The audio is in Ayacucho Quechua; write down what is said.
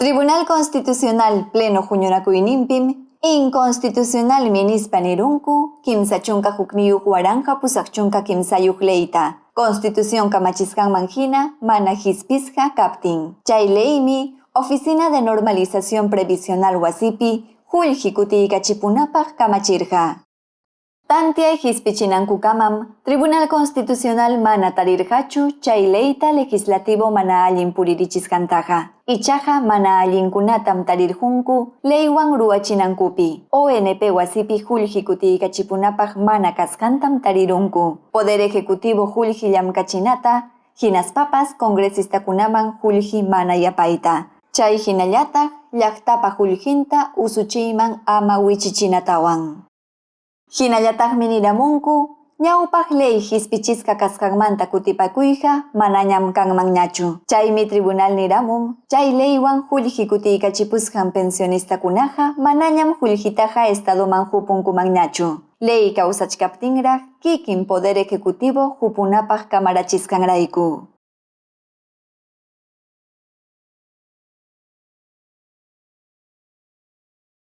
Tribunal Constitucional Pleno huñunakuyninpim inconstitucionalmi nispa nirunku 31 1083 leyta, Constitución kamachisqanman hina mana hispisqa kaptin. Chay leymi Oficina de Normalización Previsional wasipi qullqi kutiykachipunapaq kamachirqa. Tantiay hispichinankukamam Tribunal Constitucional mana tarirqachu chay leyta legislativo mana allin puririchisqantaqa. Ichaqa mana allinkunatam tarirqunku leywan ruwachinankupi. ONP wasipi qullqi kutiykachipunapaq mana kasqantam tarirunku. Poder Ejecutivo qullqi llamkachinata hinaspapas congresistakunaman qullqi mana yapayta. Chay hinallataq llaqtapa qullqinta usuchiyman ama wichichinatawan. Hinallataqmi niramunku, ñawpaq ley hispichisqa kasqanmanta kutipakuyqa manañam kanmanñachu. Chaymi tribunal niramun, chay leywan qullqi kutiykachipusqan pensionistakunaqa manañam qullqitaqa Estadoman hupunkumanñachu. Ley kawsachkaptinraq kikin Poder Ejecutivo hupunapaq kamarachisqanrayku.